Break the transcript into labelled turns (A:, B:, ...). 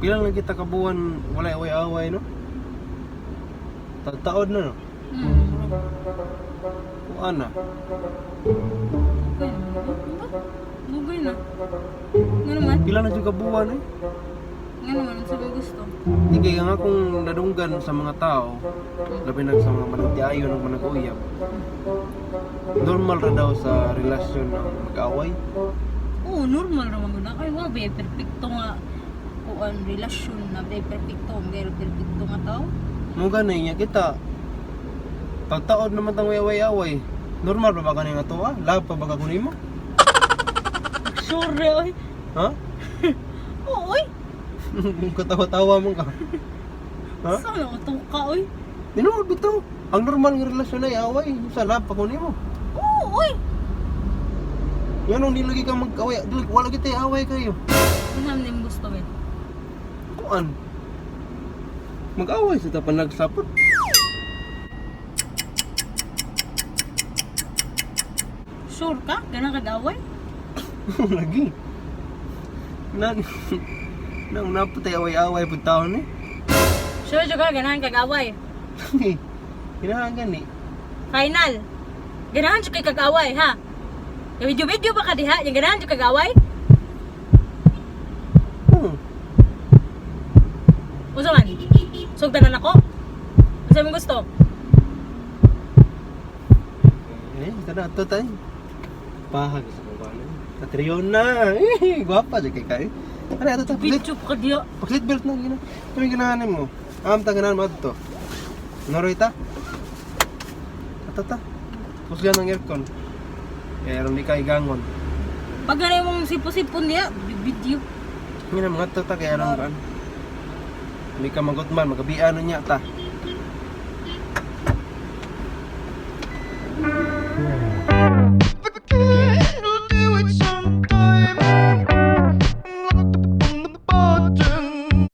A: Pila lang kita kabuan walay away-away, no? Tataod na, no? Kuan na.
B: Dugay na. Ba? Dugay na. Nga naman.
A: Pila na jud kabuan eh.
B: Nga naman. Sa mga gusto.
A: Di kay nga kung nadunggan sa mga tao, labi na sa mga managtiayon ug manag-uyab. Normal ra daw sa relasyon ang mag-away.
B: Oo, normal raman gud na. Kay wa ba perfecto nga kuan relasyon na ba perfecto, may perfecto nga tao.
A: Mo gani niya kita. Tataod naman tang away-away. Normal pa ba kani nga tuwa? Love pa ba ka kunin mo?
B: Sure oy.
A: Ha?
B: Oo, oy.
A: Kung katawa-tawa mo ka. Ha?
B: Sa na ka oy.
A: Tinuod bitaw. Ang normal nga relasyon ay away. Sa love pa kunin mo.
B: Oo, oy.
A: Yan ang di lagi ka mag-away. Dili, wala kita away kayo.
B: Unsa man imong gusto be?
A: Kuan. Mag-away sa tapan nagsapot.
B: Sure ka? Ganang kag-away?
A: Lagi. Na nang napatay away-away pud taon eh.
B: Sure jud ka ganahan kag-away.
A: Kinahan gani.
B: Final. Ganahan jud kay kag-away ha. Video-video ba ka diha? Yang ganahan jud kag-away?
A: Hmm.
B: Unsa man? Sugdanan ako? Unsa imong gusto?
A: Eh, tara to tay. Pahag sa kuan. Katriona. Eh, gwapa jud kay kay. Ano ato ta? Paglit,
B: Video pa ka diha.
A: paglit belt na gina. Kami ganahan mo. Am ta ganahan mo adto. Noroy ta. Ato ta. Kusgan ang aircon. Eh, aron di ka igangon.
B: Pag ganay mong sipon-sipon diha, video.
A: Ngina mga to ta kay aron kan. Hindi ka magutman, magabian na niya ta.